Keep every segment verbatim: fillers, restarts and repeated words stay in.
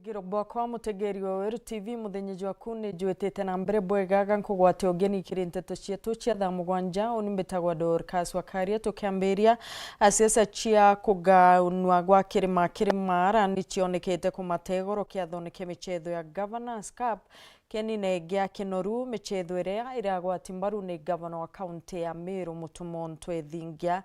Ngiro bwakwa mutegeri wa Weru T V, muthenya jwaku ni jwitite na mbere bwega, ga nkugwate ugeni kiri nteto cietu cia thaa mugwanja. Uni mbitagwa Dorcas Wakaria. Tukiambiria, a, siasa cia kugaanua gwa kirima kirima ara ni cionekete kumategoro kiathone kia michetho ya Governors Cup, Kenine gia Kinoru, michetho iria iragwati mbaru ni gavana wa kaunti ya Meru, Mutuma M'Ethingia,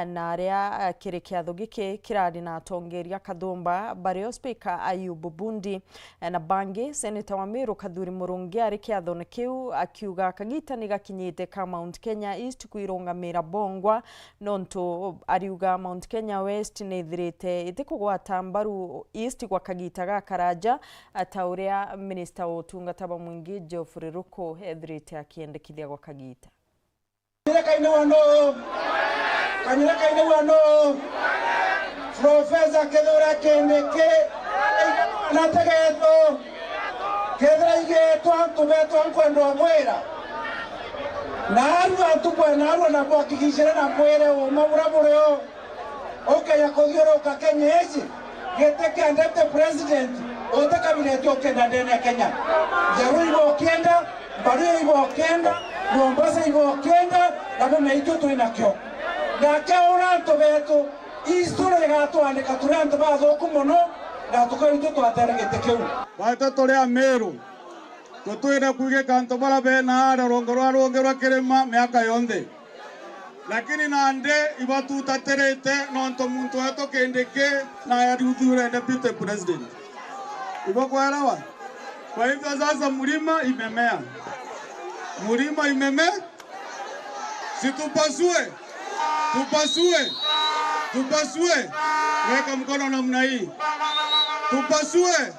na aria, eh, kiri kiatho giki kirari na atongeria kathumba, bario Speaker Ayub Bundi, eh, na bangi. Senator wa Meru Kathuri Murungi ari kiathone kiu akiuga kagita ni gakinyite ka Mount Kenya East kwirungamira bongwa, nontu ariuga Mount Kenya West ni ithirite itikugwata mbaru East gwa kagita gakaraja, ta uria minista wa utungata bwa mwingi Geoffrey Ruku ethirite akiendekithia gwa kagita. Kanyira kaine wano, kanyira kaine wano, Professor Kithure Kindiki, anategetwo, kethira igetwa antu betwa nkwenda umwira. Na aru antu kwena aru na bwakikishire na mwire uma bura burio. Ukeja kuthiuruka Kenya iji, giti kia deputy president utikabiretio ukienda ndene ya Kenya. Njaru ibo ukienda, mbaru ibo ukienda, Mombasa ibo ukienda, na bimeitu twi nakio. Nake ura antu betu, history igatwandika turi antu bathuku mono, na tukaitu twatere giti kiu. Baitu turi Ameru, tutwire kwigika antu bara bena aria rungu rwa rungi rwa kirima miaka yonthe. Lakini nandi ibatutatirite nontu muntu wetu Kindiki na ariuthure deputy president. Ibo kwelewa? Kwa hivyo sasa mlima imemea. Mlima imemea. Si tupasue? Tupasue? Tupasue? Weka mkono namna hii. Tupasue?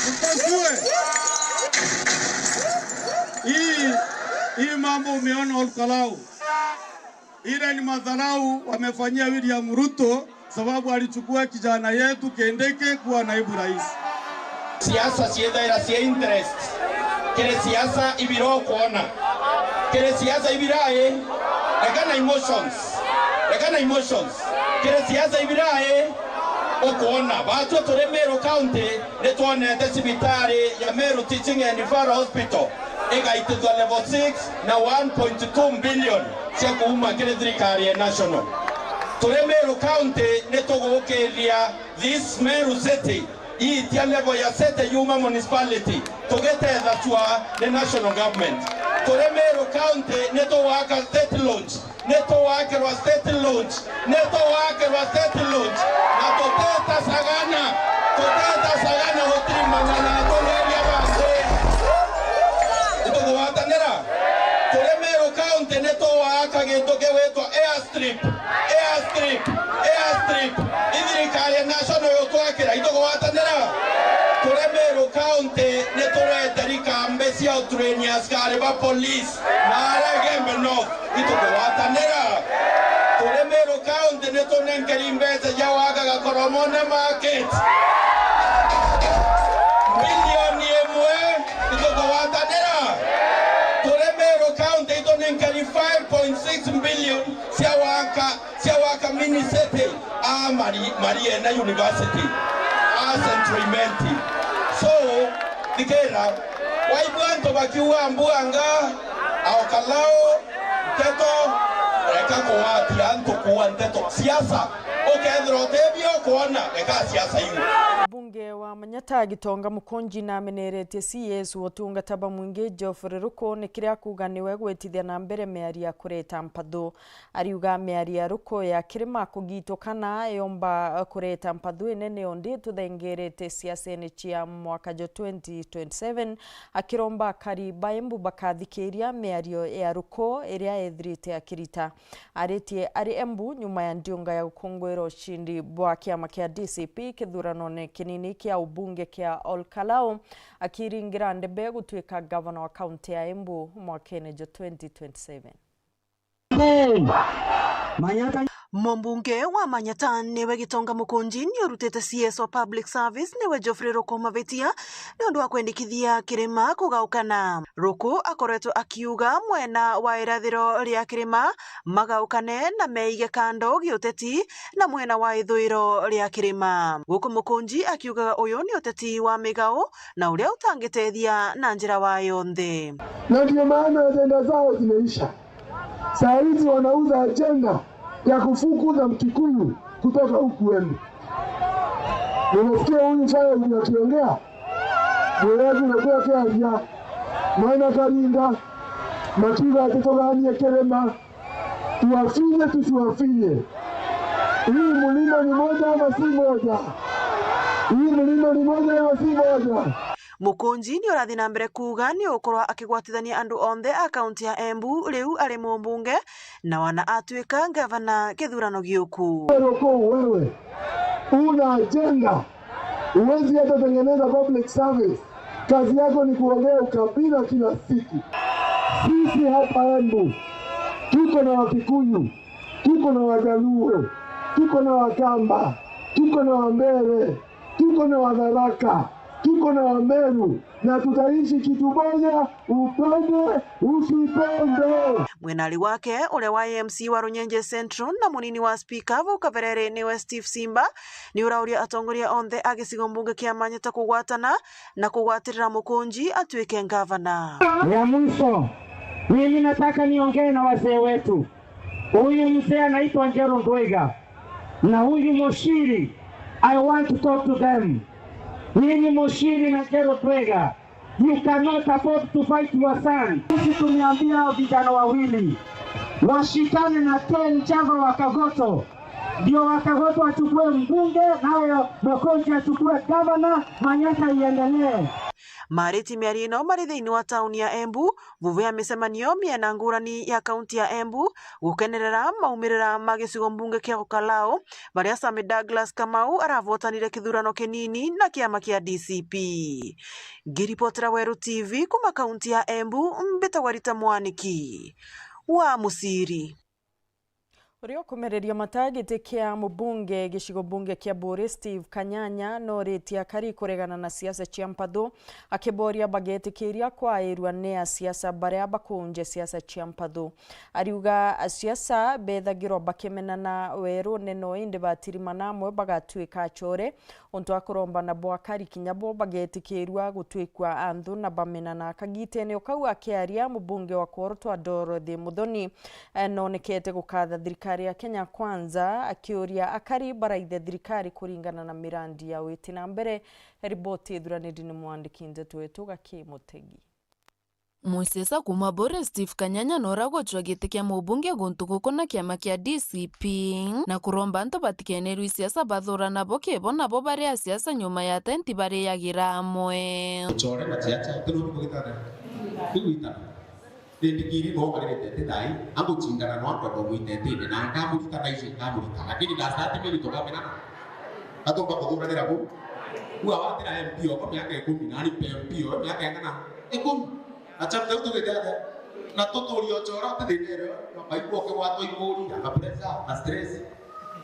Tupasue? Hii, hii mambo umeona Ol Kalou. Ile ni madharau wamefanyia William Ruto, sababu alichukua kijana yetu Kindiki kuwa naibu rais. Siasa ciethaira cia interest. Kiri siasa ibira ukwona. Kiri siasa ibira i. Reka na emotions. Reka na emotions. Kiri siasa ibira i. Ukwona. Batwe turi Meru County, nitwonete cibitari ya Meru Teaching and Referral Hospital igaitithwa level six na one point two billion cia kuuma kiri thirikari ya national. Turi Meru County, nitugukiria this Meru City iitia level ya city yuma municipality, tugitethacua ni national government. Turi Meru County, nitugwaka State Lodge, nitugwakirwa State Lodge, nitugwakirwa State Lodge, na tutetasagana, tutetasagana gutiri mang'ana tugeria bangi. Itugwatanira? Turi Meru County, nitugwaka gintu gigwitwa airstrip, airstrip, airstrip. Ithirikari ya national yutwakira, itugwatanira? Turi Meru County, niturete rikambi cia utrain askari ba police na aria Igembe North. Itukugwatanira? Turi Meru County, nitunenkeri mbeca cia gwaka Gakoromone Market. Bilioni imwe. Itukugwatanira? Turi Meru County, itunenkeri five point six billion cia gwaka, cia gwaka mini city. A Mari-, Mariena University, a Central Imenti. So, thikira, waigua antu bakiuga mbuanga, a Ol Kalou, nteto, reka kugwatia antu kuua nteto. Siasa, ukethira utibio ukwona, reka siasa iu. Mbunge wa Manyata Gitonga Mukunji nameneretie C S wa utungata bwa mwingi Geoffrey Ruku ni kiria akuuga niwe gwitithia na mbere miario ya kureta mpathu. Ariuga miario ya Ruku ya kirima kugitwa kana yomba kureta mpathu inene undi tuthengerete siasene cia mwaka jwa twenty twenty-seven, akiromba akari ba Embu bakathikiria miario ya Ruku iria ethirite akirita. Aritie ari Embu nyuma ya ndiunga ya gukungwira ushindi bwa kiama kia D C P kithuranone kinini kia ubunge kia Ol Kalou, akiringira ndebe gutuika gavana wa kaunti ya Embu mwakene jwa twenty twenty-seven. Embu. Manyata. Mumbunge wa Manyata niwe Gitonga Mukunji ni urutite C S wa Public Service niwe Geoffrey Ruku Mavitia ni undu wa kwendikithia kirima kugaukana. Ruku akoretwe akiuga mwena wa irathiro ria kirima magaukane na meige kando giuteti na mwena wa ithuiro ria kirima. Guku Mukunji akiugaga uyu ni uteti wa migao na uria utangitethia na njira wa yonthe. Na ndio maana ajenda zao zimeisha. Saa hizi wanauza ajenda ya kufukuza Mkikuyu kutoka huku Embu. Nimesikia huyu Fire Wood akiongea, mwelevu nakuwa kiaria mwana Karinda, makiuga ati tuganie kirima, tuwafinye tusiwafinye. Hii mlima ni moja ama si moja? Hii mlima ni moja ama si moja? Mukunji ni urathi na mbere kuuga ni ukorwa akigwatithania andu onthe a kaunti ya Embu riu ari mumbunge na wana atwika ngavana kithurano giuku. Ruku, wewe una ajenda, huwezi hata tengeneza public service. Kazi yako ni kuongea ukabila kila siku. Sisi hapa Embu tuko na Wakikuyu, tuko na Wajaluo, tuko na Wakamba, tuko na Wambere, tuko na Watharaka, tuko na Wameru, na tutaishi kitu moja, upende usipende. Mwenari wake uria wa M C wa Runyenje Central na munini wa spika vau kabereri niwe Steve Simba ni urauria atongoria onthe a gicigo mbunge kia Manyata kugwatana na kugwatirira Mukunji atwike ngavana. Ya mwisho, mimi nataka niongee na wazee wetu. Huyu mzee anaitwa Njeru Ndwiga na huyu Mushiri, I want to talk to them. Nyinyi Mushiri na Njeru Ndwiga, you cannot afford to fight your son. Sisi tumeambia hao vijana wawili washikane na Ken Chava wa Kagoto, ndio wa Kagoto achukue mbunge, nayo Mukunji achukue gavana, Manyata iendelee. Mariti miario ino mari thiini wa tauni ya Embu, vuvu ya micemanio miena ngurani ya kaunti ya Embu, gukenerera maumirira ma gicigo mbunge kia Ukalao, baria Sami Douglas Kamau aravotanire kithurano kinini na kiama kia D C P. Ngiripotera Weru T V kuma kaunti ya Embu, mbitagwa Rita Mwaniki wa Musiri. Uria ukumiriria mata giti kia mubunge gicigo mbunge kia Buuri, Steve Kanyanya, noritie akari kuregana na siasa cia mpathu, akiboria bagetikiria kwairua ni asiasa baria bakunje siasa cia mpathu. Ariuga asiasa bethagirwa bakimenana werune no indi batirimana amwe bagatuika achore, untu wa kuromba nabo akari kinya bo bagetikirua gutwikua anthu na bamenana. Kagitene o kau akiaria, mubunge wa Kworotwa Dorothy Muthoni, eh, nonekete gukatha thirikari ya Kenya Kwanza, akiuria akari baraithe thirikari kuringana na mirandi ya witi na mbere. Riboti ithuraniri ni mwandiki ndeto wetu Gaki Mutegi. Musiasa kuma Buuri Steve Kanyanya nora gucwa giti kia mubunge guntu guku na kiama kia D C P, na kuromba antu batikenerwi siasa bathurana bo kibo nabo bari a siasa nyuma ya tenti bariagira amwe. Chore na chiacha, tino biko gitana. Bigwitana. Rindi kiri no bari tete thai, anguchingana no antu bo gwitetine, na nkamurita na icio nkamurita. Lakini ndasati mimi tukamena. Atomba kuthuranira ku. Kwa watira M P o miaka ikumi, na ni M P o miaka ingana? Ikumi. Na chapter iu tugite atia? Na tuturi o chora tuthirire, na maigua ukigwatwa imuri, na pressure, na stress.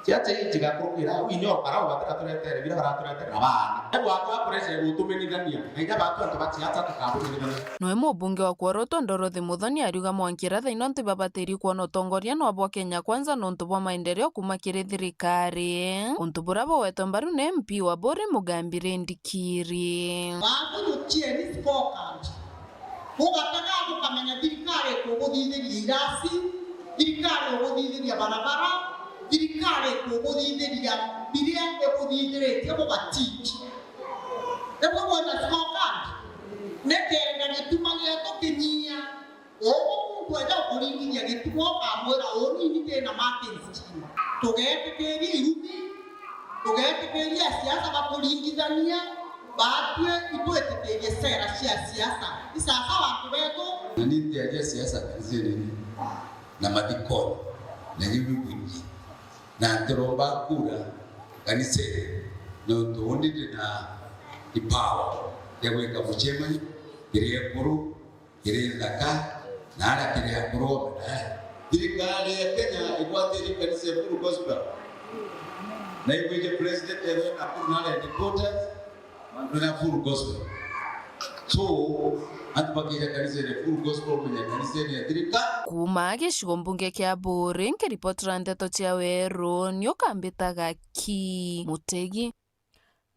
Ciache iji gakurukira, au inyo karau batiraturetere, bira baraturetere na bana. Ebu atu a pressure gutumenithania, na inya batu antu ba ciacha tukabumenithania. Noe mubunge wa Kworotwa Dorothy Muthoni ariuga mwankira thaino ntibabatiri kwona utongoria nwa bwa Kenya Kwanza nontu bwa maendeleo kuma kiri thirikari. Untu bura bugwetwe mbaru ni M P wa Buuri Mugambi Rindi Kiri. Baathurukieni scorecard. Bugataga bukamenya thirikari ikubuthithiria irasi, thirikari ikubuthithiria barabara, thirikari ikubuthithiria biria ibuthithiritie bugatiki. Nibwo bwona scorecard? Ni kenda gituma gietu kinyia. Ugu muntu aja ukuringithia gitumo ukamwira, uni ni ndina markings chini. Tugetikiria irumi, tugetikiria asiasa bakuringithania, batwi itwitikirie sera cia siasa. Ni sawa sawa antu betu? Na ni ntiaria siasa kanisene ni na mathikoni, na iu ni bwingi. Na ntiromba kura kanisene, nontu undi ndina ipawa ya gwika mucemanio, kiri ekuru, kiri nthaka, na aria kiri akuru o baadaye. Thirikari ya Kenya igwatiri kanisa ya Full Gospel. Na ibwije president ya Nakuru na headquarters, na Full Gospel. So, antu bakija kanisa ya Full Gospel, menya kanisa ya thirikari. Kuuma gicigo mbunge kia Buuri, nkiripotera ndeto cia Weru, ni ukambitaga ki Mutegi.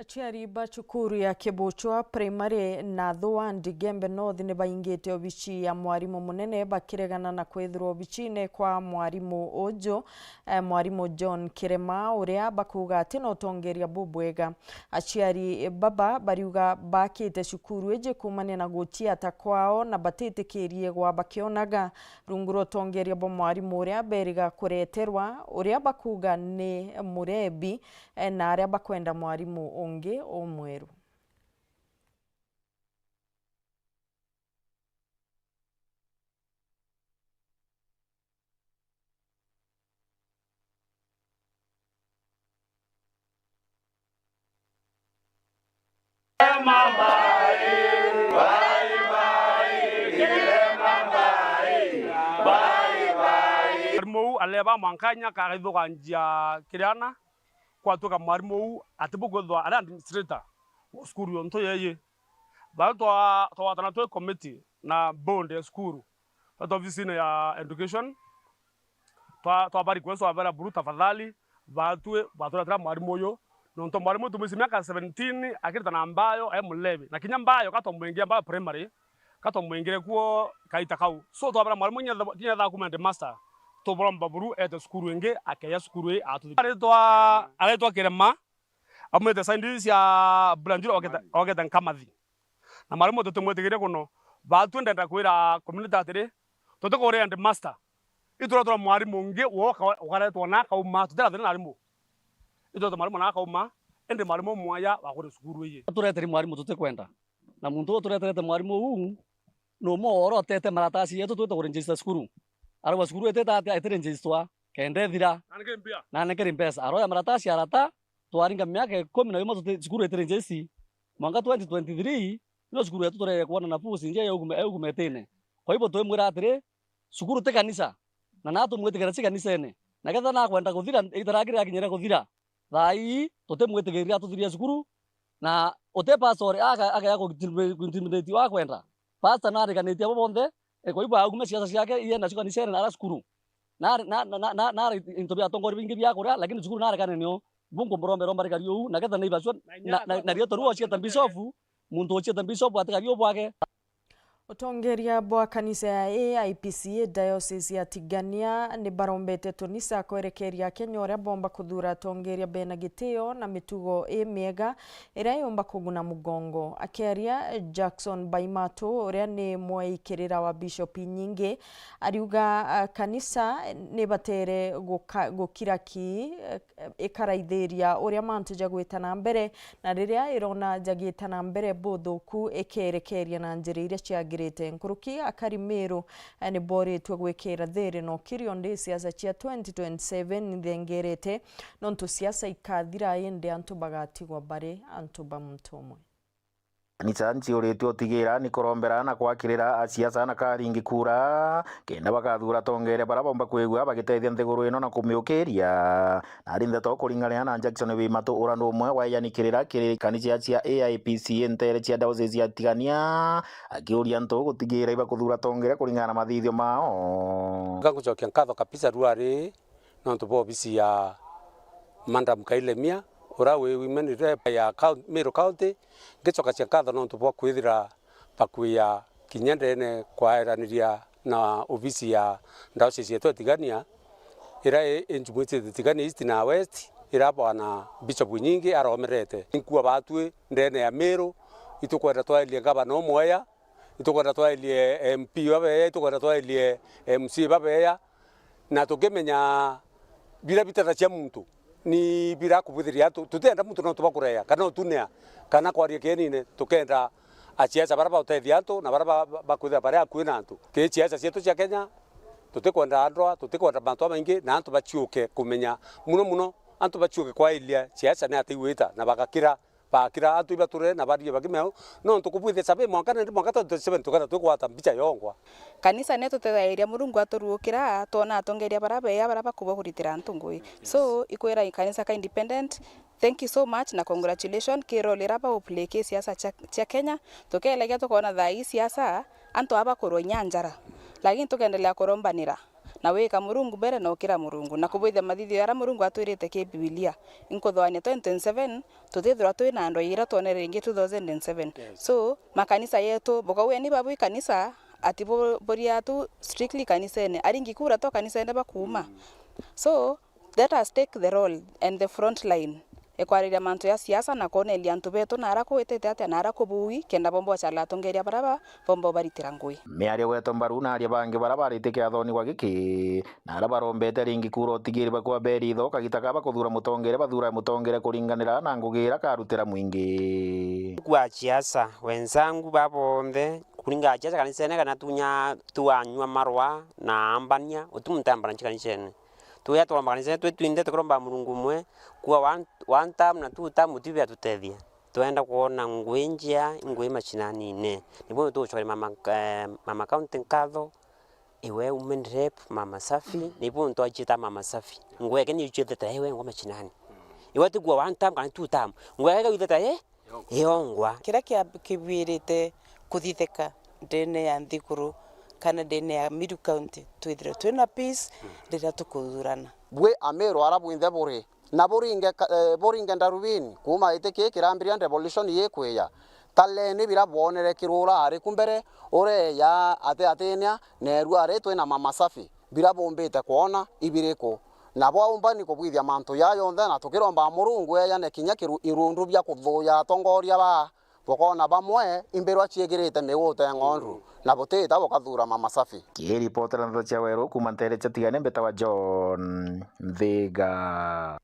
Aciari ba cukuru ya Kibuchwa Primary na Thua Ndigembe North ni baingite obici ya mwarimu munene bakiregana na kwithirwa obicine kwa mwarimu uju, eh, mwarimu John Kirema, uria bakuuga ati na utongeria bubwega. Aciari baba bariuga bakite cukuru iji kuumania na guciata kwao na batitikirie gwa bakionaga. Rungu rwa utongeria bwa mwarimu uria beriga kureterwa, uria bakuuga ni murebi, eh, na aria bakwenda mwarimu ungi umweru. Mwarimu uu aleba mwanka inya akaithukanjia kiriana, kwatuika mwarimu uu atibu kwithwa ari administrator wa cukuru yontu yeyi. Baria twa-, twawatana twi committee na board ya cukuru, tweta ofisine ya education, twa-, twaba request, twabera buru, tafadhali, batwi baturetera mwarimu uyu, nontu mwarimu tumwisi miaka seventeen akirita na mbayo e mulebi, na kinya mbayo ka twamwingia mbayo primary, ka twamwingire kuo kaita kau. So, twabera mwarimu kinya tha-, kinya thaa kumi headmaster, tuburomba buru ete cukuru ingi, akeya cukuru ii atuthi. Aritwa, aritwa Kirema, aumite side cia Bulanjura, ogete, ogete Nkamathi. Na mwarimu tutimwitikirie kuno. Batwi ndenda kwira community atiri, tutikuria headmaster. Ituratura mwarimu ungi woka ukaretwa na akauma, tutirathire na arimu. Ituratura mwarimu na akauma, indi mwarimu mwaya wa kuria cukuru iji. Tureteri mwarimu tutikwenda. Na muntu uu tureterete mwarimu uu, ni umwe worotete maratasi yetu twite kuregister cukuru. Arauga cukuru itite atia, itiregisterwa, kenda ithira. Na nikiri mbia. Na nikiri mbeca. Aroya maratasi arata, twaringa miaka ikumi na umwe tuti-, cukuru itiregister. Mwanka twenty twenty-three, nio cukuru yetu turere kwona nafuu cinjia ya uguma, ya ugumetine. Kwa hivyo twimwira atiri, cukuru ti kanisa, na natumwitigira ci kanisene. Na ketha nakwenda kuthira, itara kiri akinyire kuthira, thaa ii tutimwitigiria atuthirie cukuru, na uti pastor aga-, agea ku-, ku-intimidate akwenda. Pastor nariganitie abo bonthe, e, kwa hivyo aume siasa ciake iye nacio kanisene na ara cukuru. Na, na, na, na, na, nari into bia atongoria bingi bia kuria, lakini cukuru narekane nio. Bu nkumuromba iromba rikari uu, na ketha ni ibacua, na, na, na rietwa riu ocieta bishop, muntu ocieta bishop atikari u bwake. Utongeria bwa kanisa ya A I P C A Diocese ya Tigania ni barombete tunisa kwerekeria Akenya uria bomba kuthuura atongeria bena gitio na mitugo imiega iria yumba kuguna mugongo. Akiaria, Jackson Baimatu, uria ni mweikirira wa Bishop Inyingi, ariuga, ah, kanisa ni batere guka-, gukira ki, eh, ikaraithiria uria mantu jagwita na mbere, na riria irona jagiita na mbere buthuku, ikerekeria na njira iria ciagirite. Nkuruki akari Miru, eh, ni boritwe gwikira thiri na ukirio ndi siasa cia twenty twenty-seven ithengerete, nontu siasa ikathira, indi antu bagatigwa bari antu ba muntu umwe. Kanisa nciuritue utigira ni kurombera na kwakirira asiasa na karingi kura, kenda bakathuura atongeria baria bomba kwigua bagitethia nthiguru ino na kumiukiria. Na ari ndeto kuringana na Jackson Bimatu, uria ni umwe wa eyanikirira kiri kanisa cia A I P C A ntere cia diocese ya Tigania, akiuria antu gutigira iba kuthuura atongeria kuringana na mathithio mao. Ngangucokia nkatho kabisa ruari nontu bwa obisi ya Madam Kailemia, uria wi women rep ya coun-, Meru County, ngicokacia nkatho nontu bwa kwithira bakwia kinya ndene kwaeraniria na obisi ya diocese yetu ya Tigania, iria i, i njumuicite Tigania East na West, iria bwana Bishop Inyingi aromerete. Inkua batwi ndene ya Meru, itukwenda twairie ngavana umwe ya, itukwenda twairie M P babeya, itukwenda twairie M C A babeya, na tukimenya biria bitata cia muntu ni birakubwithiria antu. Tutienda muntu nontu bwa kureya, kana utunea, kana kwaria kienine. Tukenda asiasa baria bautethia antu na baria ba-, ba-, bakwithira bari akui na antu. Ki siasa cietu cia Kenya, tutikwenda ndwaa, tutikwenda mantu jamaingi, na antu baciuke kumenya, muno muno antu baciuke kwairia siasa ni atia igwita, na bagakira Bakira antu ibature na barie bagimeu, nontu kubwithia sabe mwanka nandi mwanka twenty twenty-seven tukethira twigwata mbicha yongwa. Kanisa ni tutethairia Murungu aturuukira, twona atongeria baria beya baria bakuba kuritira antu ngui. So, ikwira kanisa ka independent, thank you so much na congratulations ki role iria ba play ki siasa cia, cia Kenya. Tukeelegia tukona thaa ii siasa, antu aba kurwa inya njara. Lakini tukendelea kurombanira. Na wika Murungu mbere na ukira Murungu, na kubwithia mathithio jaria Murungu atwirite ki Bibilia. Inkuthugaania twenty twenty-seven, tutithirwa twi na andu aira twonere ringi two thousand and seven. Yes. So, makanisa yetu, bukaueni babu ikanisa, ati bu-, buria tu strictly kanisene. Aringi kura to kanisene bakuuma. Mm. So, let us take the role and the front line. Ikwariria mantu ya siasa na kwoneria antu betu naara kuwitite atia naara kubuui, kenda bomba gucala atongeria baria ba-, bomba ubaritira ngui. Miario gwetwa mbaru na aria bangi baria barite kiathoni gwa giki, na aria barombete ringi kura utigiri bakwa beritho kagita ka bakuthuura mutongeria, bathuura mutongeria kuringanira na ngugi iria karutira mwingi. Kwa siasa, wenzangu babonthe, kuringa siasa kanisene kana tunya, tuanyua marwa na ambania, uti muntu ambana kanisene. Tuya turomba kanisene twi twinthe tukiromba Murungu umwe, kuwa one, one term na two term tibi atutethia. Twenda kwona ngui njia, ngui macinanine. Nibo tugucokeria mama, eh, mama county nkatho, iwe women rep, mama Safi, nibo ntu aciita mama Safi. Ngui yake ni icithete iwe ngwa macinani. Iwe ti kuwa one term kana two term. Ngui yake ithete, eh? Yongwa. Kiria kia-, kibwirite kuthithika ndene ya nthiguru kana ndene ya Meru County, twithire twina peace riria tukuthurana. Bwi Ameru ara bwinthe buri, na buringe ka-, eh, buringe ndarubini, kuuma giti kii kirambiria revolution ikwija. Taleni biria bwonere kirura ari ku mbere, ureja ati atinia, neru ari twina mama Safi. Biria bumbite kwona ibiriku? Na bwaumbani kubwithia mantu jaa jonthe, na tukiromba Murungu ejane kinya kiru-, irundu bia kuthuja atongoria baa, bukoona bamwe imbirwa ciigirite migute ng'ondu, na butiita bukathuura mama Safi. Kiripotera ndeto cia Weru kuuma nteere cia Tigania, mbitawa John Nthiga.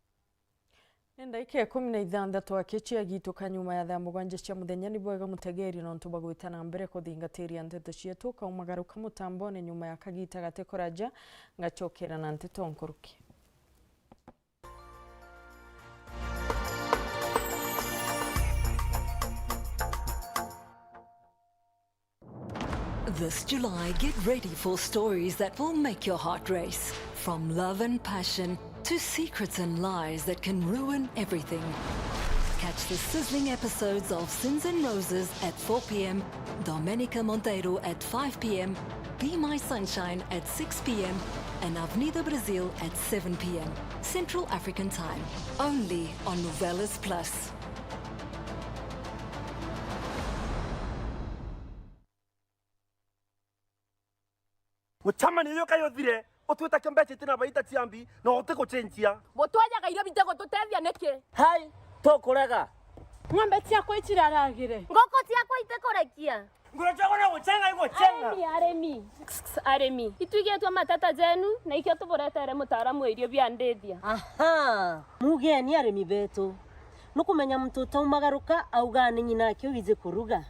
Ni ndaika ikumi na ithanthatu aki ciagituka nyuma ya thaa mugwanja cia muthenya. Ni bwega mutegeri nontu bwa gwita na mbere kuthingatiria nteto cietu. Ukaumagaruka mutambone nyuma ya kagita gati kuraja, ngacokera na nteto nkuruki. This July, get ready for stories that will make your heart race. From love and passion to secrets and lies that can ruin everything. Catch the sizzling episodes of Sins and Roses at four p.m., Domenica Monteiro at five p.m., Be My Sunshine at six p.m., and Avenida Brasil at seven p.m. Central African Time, only on Novelas Plus. Mucemanio uyu kai uthire, utwita kio mbeca itina baita ciambi, na uti gucenjia. Butwajaga irio bite gututethia niki? Hai, tukurega. Ng'ombe ciakwa iciraragire. Ngoko ciakwa itikurekia. Nguru ciakwa no gucenga igucenga. Arimi, arimi. Arimi. Itwigitwe mateta jenu, na ikio tuburetere mutaaramu wa irio bia ndithia. Aha, mugeni arimi betu. Nukumenya muntu utaumagaruka augaa ni ng'ina ake wiji kuruga.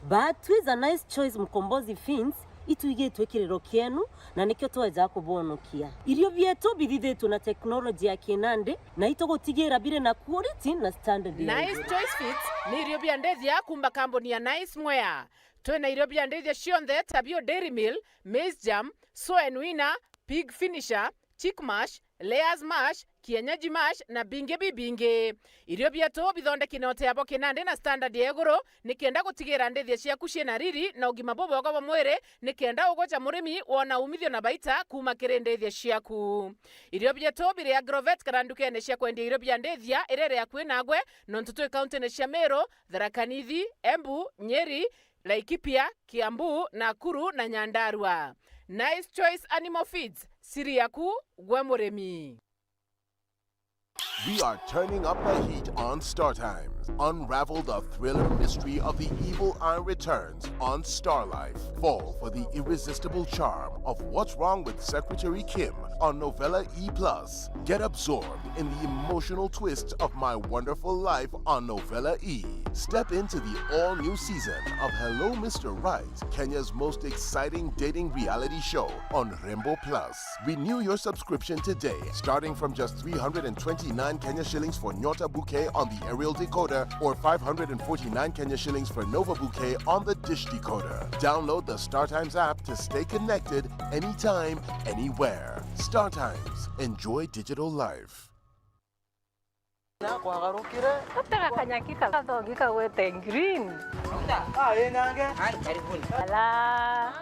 But with a Nice Choice Mkombozi Feeds, itwigitwe kiriro kienu, na nikio tweja kubonokia. Irio bietu bithithitwe na teknoloji ya kinandi, na itugutigira biri na quality na standard ya Nice iguru. Choice Feeds ni irio bia ndithia kuuma kambuni ya Nice Mwea. Twina irio bia ndithia cionthe ta bio Dairy Meal, Maize Germ, Soen Winner, Pig Finisher, Chick Mash, Layers Mash, Kienyeji Mash na bingi bibingi. Irio bietu bithondeki na utea bwa kinandi na standard ya iguru, nikenda gutigira ndithia ciaku ciina riri na ugima bubwega bwa mwiri, nikenda ugoca murimi wona umithio na baita kuuma kiri ndithia ciaku. Irio bietu biri Agrovet kana ndukene cia kwendia irio bia ndithia iria iri akui nagwe, nontu twi kauntine cia Meru, Tharaka Nithi, Embu, Nyeri, Laikipia, Kiambu, Nakuru na Nyandarua. Nice Choice Animal Feeds, siri yaku gwe murimi. We are turning up the heat on Star Times. Unravel the thriller mystery of the evil eye returns on Star Life. Fall for the irresistible charm of What's Wrong with Secretary Kim, on Novella E plus. Get absorbed in the emotional twist of My Wonderful Life on Novella E. Step into the all-new season of Hello Mister Right, Kenya's most exciting dating reality show on Rembo Plus. Renew your subscription today, starting from just three hundred and twenty-nine Kenya shillings for Nyota Bouquet on the aerial decoder or five hundred and forty-nine Kenya shillings for Nova Bouquet on the dish decoder. Download the StarTimes app to stay connected anytime, anywhere. StarTimes. Enjoy digital life. Nakwagarukire. Gutega kanyaki kathongi kagwete green. Ah, ĩ nange. Ai, karibuni. Ala.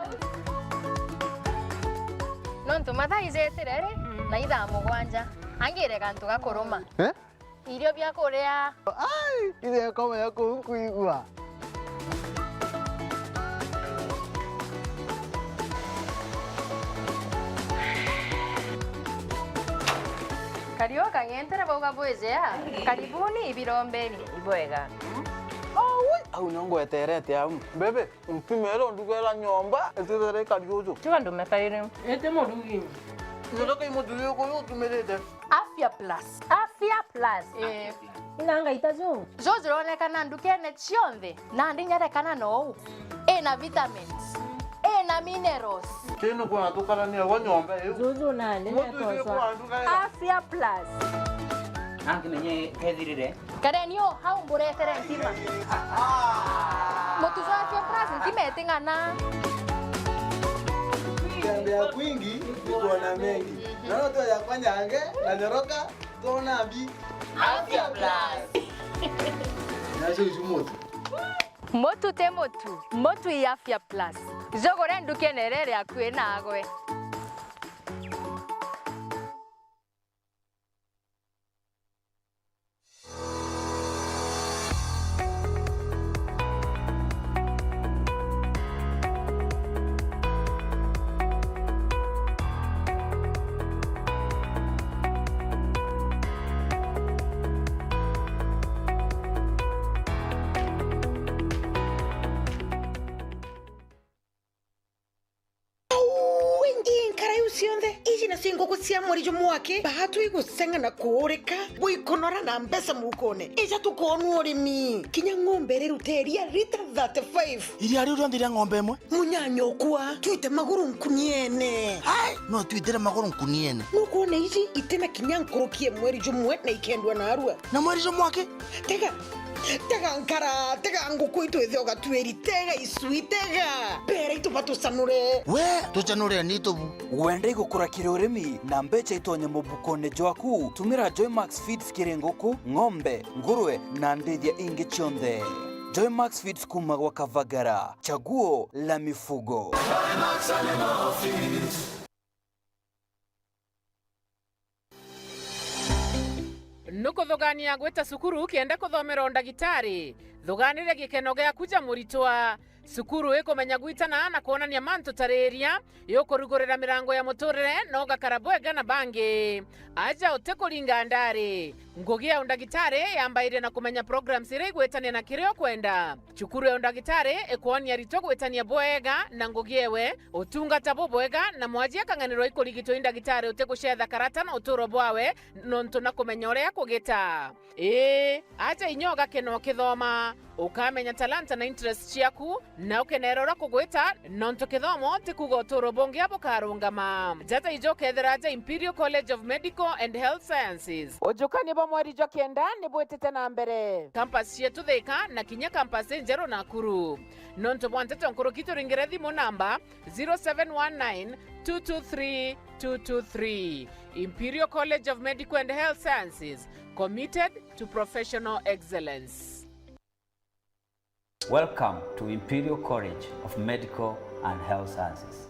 Nontu mathaa ijetire ri, mm, na ithaa mugwanja. Angire gantu gakuruma. Eh? Irio bia kuria. Ai, ithe komenya kuu nkuigua. Kario kang'entere bauga bwijea. Karibuni ibirombeni. Ibwega. Aui, au nio ngweterete au. Bebe, mpimere undugera nyomba, itithire ikari uju. Tiga ndume kairi. Ite murugi. Nyotoka imuthuri uyu utumirite. Afya Plus. Afya Plus. Eh. Inanga itazu. Zo zironekana ndukene cionthe, nandi nyarekana nou. Ina vitamins. Ina minerals. Kinu kwa tukarania gwa nyomba iu. Zuzu nandi. Muthuri uyu kwa nduga. Afya Plus. Angi menye kethirire. Kareni o hau mburetere ntima. Mutu jwa Afya Plus ntima iting'ana. Kutembea kwingi ni kuona mengi. Naona tu yakwa nyange na nyoroka, tuona mbi. Afya Plus. Nacio icu mutu. Mutu ti mutu, mutu i Afya Plus. Jugure ndukene iria iri akui nagwe. Au, ingi nkara iu cionthe, iji nacio nguku cia mweri jumwe aki, baatwi guseng'a na kuurika, buikunora na mbeca mukone. Ija tukoonua urimi. Kinya ng'ombe iriruta iria lita thirty-five. Iria riu rionthe ria ng'ombe imwe? Munyanyokwa, twite maguru nkuniene. Ai, no twitire maguru nkuniene. Nukwona iji itina kinya nkuruki e mweri jumwe na ikendua narua. Na mweri jumwe aki? Tega, tega nkara, tega nguku itu ithe ugatuiri, tega icui, tega. Mbere itu batucanure. We, tucanure ni tubu. Wenda igukura kiri urimi na mbeca itonye mubukone jwaku, tumira Joymax Feeds kiri nguku, ng'ombe, ngurwe na ndithia ingi cionthe. Joymax Feeds kuma gwa Kavagara, chaguo la mifugo. Nukuthugania gwita cukuru kenda kuthomera undagitari? Thuganire gikeno giaku ja muritwa. Cukuru ikumenya gwitana na kwonania mantu tariria, iukurugurira mirango ya muturire, na ugakara bwega na bangi. Aja utikuringa ndari. Ngugi ya undagitari yambairie na kumenya programs iria igwitania na kiria ukwenda. Cukuru ya undagitari ikwonia aritwa gwitania bwega na ngugi ewe, utungata bubwega, na mwaji akang'anirwa ikurigitwa i ndagitari utigucetha karata na uturo bwawe, nontu na kumenya uria kugita. Ii, aja inya ugakena ukithoma, ukamenya talanta na interest ciaku, na ukenera uria kugwita, nontu kithomo ti kuuga uturo bungi bukarungama. Jata ijo ukethira aja Imperial College of Medical and Health Sciences. Ujukania bwa mweri jwa kenda ni bwitite na mbere. Campus cietu Thika na kinya campus injeru Nakuru. Nontu bwa nteto nkuruki turingire thimu namba zero seven one nine two two three two two three. Imperial College of Medical and Health Sciences, committed to professional excellence. Welcome to Imperial College of Medical and Health Sciences.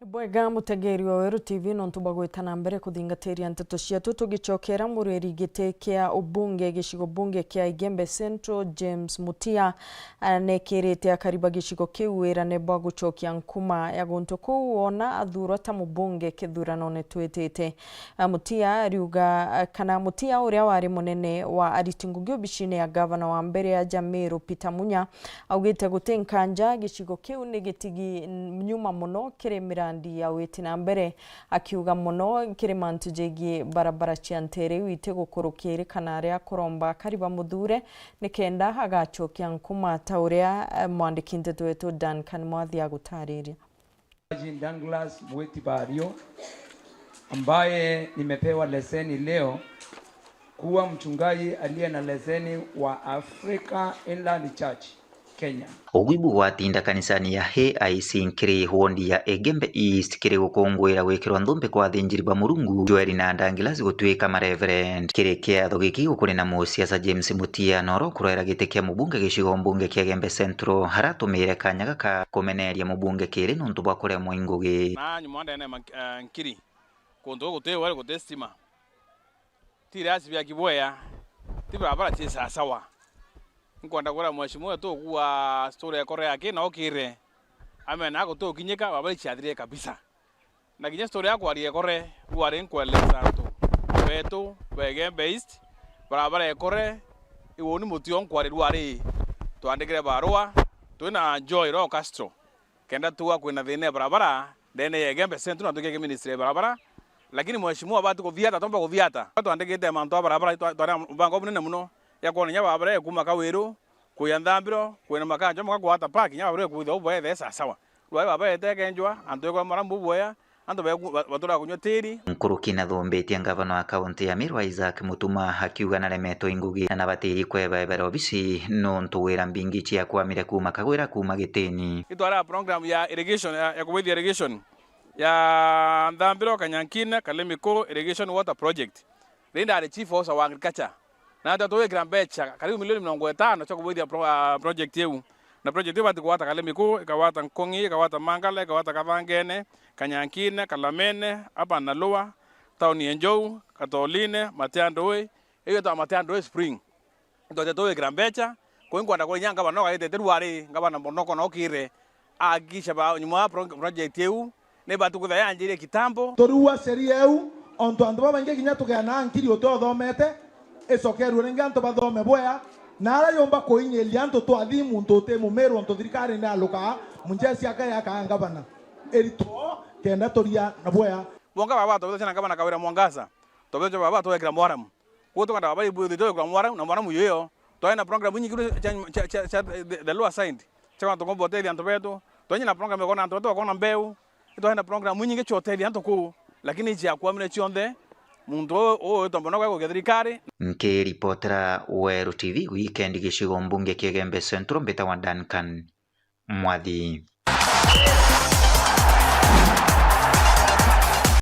Ni Bwega mutegeri wa Weru T V, nontu bwa gwita na mbere kuthingatiria nteto cietu, tugicokera murwiri giti kia ubunge gicigo bunge kia Igembe Central, James Mutia, a, nekirite akari ba gicigo kiu wirane bwa gucokia nkuma ya guntu kuu wona athurwa ta mubunge kithuranone twitite. A, Mutia ariuga, a, kana Mutia uria wari munene wa ariti ngugi obicine ya gavana wa mbere ya Jamiru Peter Munya, augite guti nkanja gicigo kiu ni gitigi nyuma muno kiri mirandi ya witi na mbere, akiuga muno kiri mantu jegii barabara cia ntere iu iti gukurukirikana aria kuromba akari bamuthure nikenda agacokia nkuma ta uria, eh, mwandiki nteto wetu Duncan Mwathi agutariria. Douglas Mwiti Bario, ambaye nimepewa leseni leo kuwa mchungaji aliye na leseni wa Africa Inland Church, Kenya. Ugwi bugwatinda kanisani ya A I C nkiri wondi ya Igembe East kiri gukunguira gwikirwa nthumbi kwa athinjiri ba Murungu, Joel na Douglas gutuika mareverend. Kiri kiatho giki gukuri na musiasa James Mutia, noro kurwera giti kia mubunge gicigo mbunge kia Igembe Central, aratumire kanya gaka kumeneria mubunge kiri nontu bwa kuremwa i ngugi. Na nyuma ndene ma-, eh, nkiri, kuntu guti wari guti stima. Ti rasi bia Kibwea, ti barabara ci sawasawa. Nkwenda kwira mheshimiwa wetu ukua story ya kore yake na ukire. Amena gutukinyika, barabara iciathire kabisa. Na kinya story ya kwaria kore, rwari nkweleza antu betu ba Igembe East, barabara ya kore, iwoni mutio nkwari rwari. Twandikire barua, twina Joy Royal Castro. Kenda tuga kwina thina ya barabara ndene ya Igembe Central, na tukieke ministry ya barabara, lakini mheshimiwa abati kuthiata, tomba kuthiata. Twandikite mantu a barabara, twa-, twari na mbango munene muno ya kwona inya barabara ya kuma Kawiru, kuya Nthambiro, kwina makanjo maka kwata park, inya barabara ya kwithwa ubwethe sawasawa. Rwai barabara itekenjwa, antu ekwa mara mbubuya, antu beku-, ba-, batura kunywa tiri. Nkuruki nathumbitie ngavana wa kaunti ya Meru Isaac Mutuma akiuga naremetwe i ngugi na nabatiri kwebaebera obisi nontu wira mbingi ciakwamire kuma kagwira kuma gitini. Itwara program ya irrigation, ya, ya kubwithia irrigation ya Nthambiro, Kanyankine, Kalemiko Irrigation Water Project. Ri ndari chief officer wa agriculture. Na ata twikira mbecha karibu milioni mirongo itano cia kubwithia pro-, ah, project iu. Na project iu ibati kugwata Kalemiko, ikagwata Nkongi, ikagwata Mangala, ikagwata Kathangene, Kanyankine, Kalamene, hapa Nalua, tauni ya Njou, Katoline, Matiandoi, iyo itwa Matiandoi Spring. Itwete twikira mbecha, kwi nkwenda kuria inya ngavana no gaitete rwari, ngavana Mbonoko no kire, ahakikisha ba nyuma ya pro-, project iu, ni batu kwithira yanjirie kitambo. Turiua sheria iu, ontu antu babaingi kinya tugeanaa nkiri uti uthomete, icokerue ringi antu bathome bwea, na aria yumba kuinyiria antu twathi muntu uti mumiru ontu thirikari ni alukaa, Munjesi akaya akaa ngavana. Iritwo kenda turia na bwea. Bonga baba tobetha na ngavana Kawira Mwangaza, tobetha baba twekira mwaramu. Kuu tukenda baba ibwithitwe kwa mwaramu, na mwaramu yuyo. Twari na program inyingi cia, cia, cia, cia the, the lower side. Cia kwana tukomba utethia antu betu. Twari na program ya kona antu betu bakona mbeu. Twari na program inyingi cia utethia antu kuu. Lakini iciakwamire cionthe, muntu uu, uu witwa Mbonoko egukia thirikari. Nkiripotera Weru T V weekend gicigo mbunge kia Igembe Central, mbitagwa Duncan Mwathi.